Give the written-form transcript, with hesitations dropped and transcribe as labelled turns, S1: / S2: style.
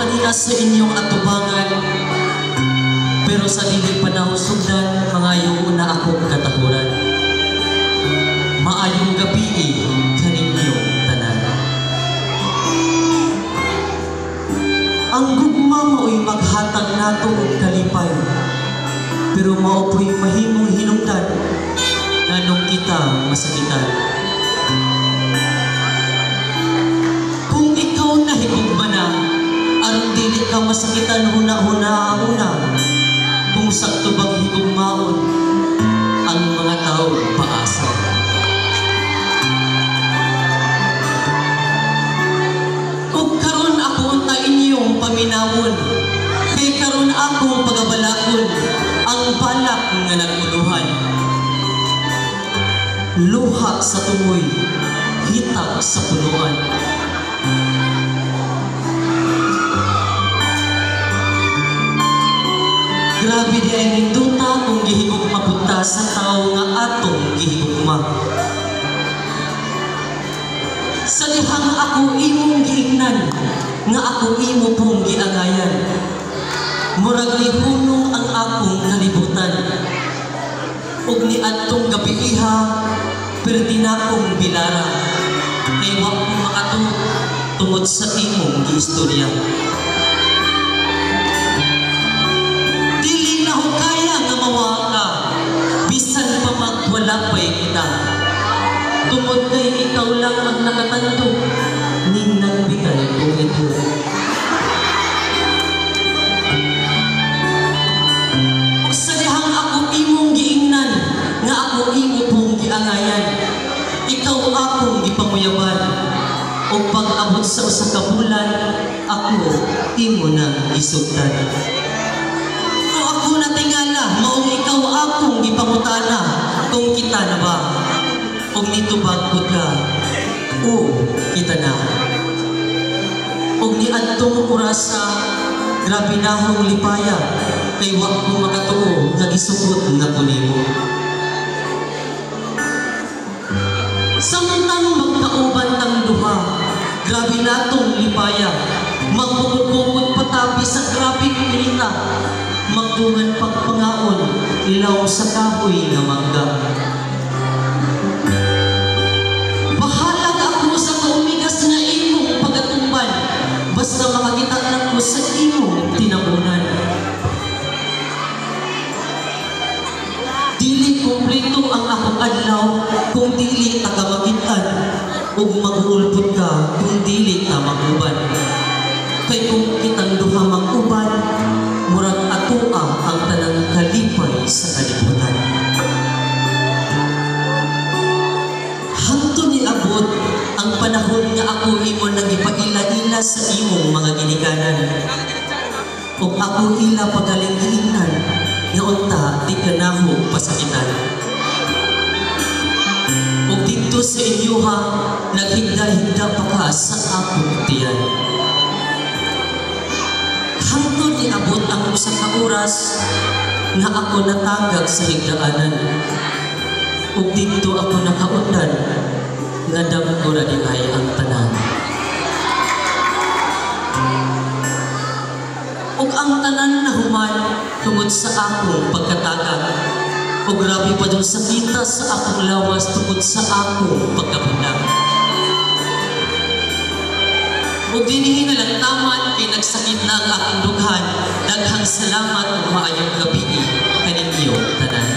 S1: ganiha sa inyong atubangan, pero sa dili pa nako sugdan, mangayo na akong katahuran. Maayong gabii kaninyong tanan. Ang gugma mao'y maghatag nato og kalipay, pero mao po'y mahimong hinungdan nganong kita masakitan. Kung ikaw nahigugma na, aron dili ka masakitan, huna-huna una kung sakto bang higugmaon ang mga tao paasa. Ug karon ako unta inyong paminawon, kay karon akong pagabalakon ang balak nga naguluhan. Luha sa tumoy, hitag sa punuan. Grabe di ay nindota kung gihigugma punta sa tao nga atong gihigugma. Sa dihang ako imong giingnan, nga ako imo pong giangayan, murag lihunong ang akong kalibutan. Ug niadtong gabiiha, perdi na akong bilara, kay wa ko makatuo tungod sa imong giistorya. Dili na ko kaya nga mawa ka, bisan pa magwala pa'y kita. Tungod kay ikaw lang ang nakatanto, ning nagbitay kong ito. Ug sa dihang ako imong giingnan, nga ako imo pong giangayan, ikaw akong gipanguyaban. Ug pag-abot sa usa ka bulan, ako imo nang gisugdan. O ako natingala, maong ikaw akong gipangutana, kung kita na ba? Ug nitubag pud ka, oo, kita na. Ug niadtong orasa, grabe nahong lipaya, kay wa ko makatuo nga gisugot na ko nimo. Samtang magkauban tang duha, grabe natong lipaya, magbukod-bukod patabi sa grabeng inita, magdungan pagpangaon, ilaw sa kahoy nga mangga. Bahalag ako sa kaumigas nga imong pagatumban, basta makakita lang ko sa imong tinabunan. Dili kumpleto ang akong adlaw kung dili ta ka makit-an, ug magulpot ka kung dili ta mag-uban. Kay kung kitang duha mag-uban, murag atoa ang tanang kalipay sa kalibutan. Hangtod niabot ang panahon nga ako imo nang gipaila-ila sa imong mga ginikanan. Ug ako ila pagaling giingnan, nga unta di ka naho pasakitan. Ug didto sa inyoha, naghigda-higda pa ka sa akong tiyan. Hangtod niabot ang usa ka oras nga ako natagag sa higdaanan. Ug didto ako nakaundan nga damgo ra di ay ang tanan. Ug ang tanan nahuman tungod sa akong pagkatagag. Ug grabe pa dun sakita sa akong lawas tungod sa akong pagkabundak. Ug dinhi na lang taman kay nagsakit na ang akong dughan. Daghang salamat ug maayong gabii kaninyong tanan.